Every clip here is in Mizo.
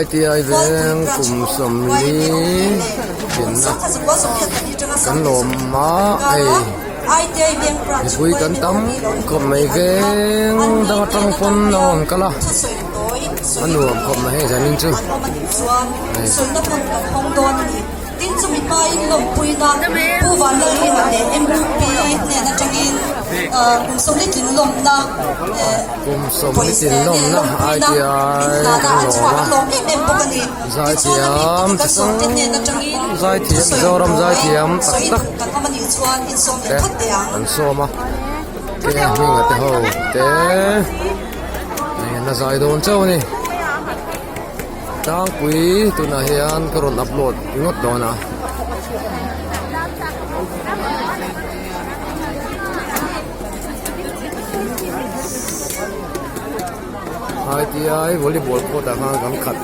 ITI veng kum 40 dinna kan lawm a hei mipui kan tam khawp mai veng dang atang pawn a rawn kal a a nuam khawp mai hei zanin chu hei. Tin chumi hmain lawmpuina Pu Vanlalhima leh MUP hnen atangin kum 40 tlin lawmna pawisa leh lawmpuina min hlana an chhuah an lawm em em bawk a ni. Tichuan a bik takin kan sawmte hnen atangin thusawi tawi sawi duh kan awm a nih chuan insawm leh phawt teh ang. An sawm a, ke hminga te ho te eng a zai dawn chauh a ni. Tlangpui tunah hian ka rawn upload ringawt dawn a. ITI volleyball court ah khan kan khat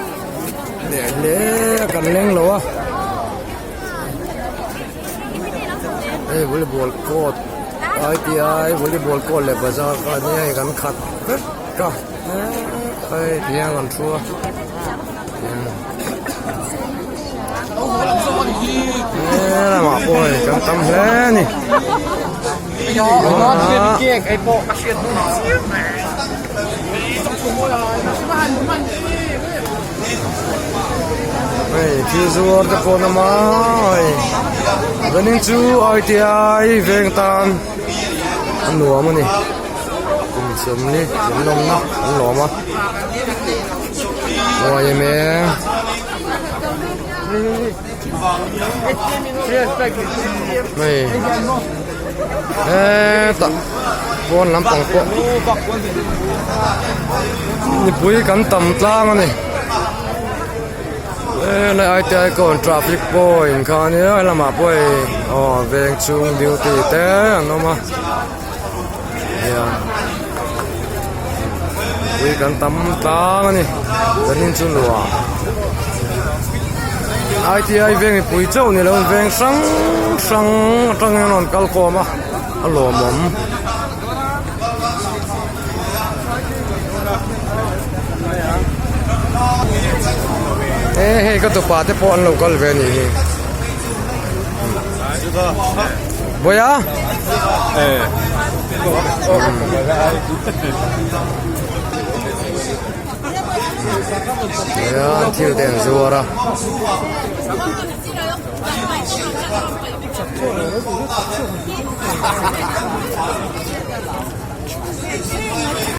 leh hle a kan leng lo a hei volleyball court ITI volleyball court leh bazar kha ania hei kan khat vek a. Hei tiang an thu a he lamah pawh hei kan tam hle a ni hei thil zuar te pawh an awm a hei zanin chu ITI veng tan a nuam a ni. Kum 40 tlin lawmna an lawm a yma hei hetah pawn lampang pawh mipui kan tam tlang a ni helai ITI kawn traffic point kha a nia helamah pawh hei aw veng chhung duty te an awm a. Mipui kan tam tlang a ni zanin chu nuam ITI veng mipui chauh ni lo veng hrang hrang atangin an rawn kal khawm a a lawmawm. E hei ka tupa te pawh an lo kal ve a nih hi. Boya. Boya thil te an zuar a.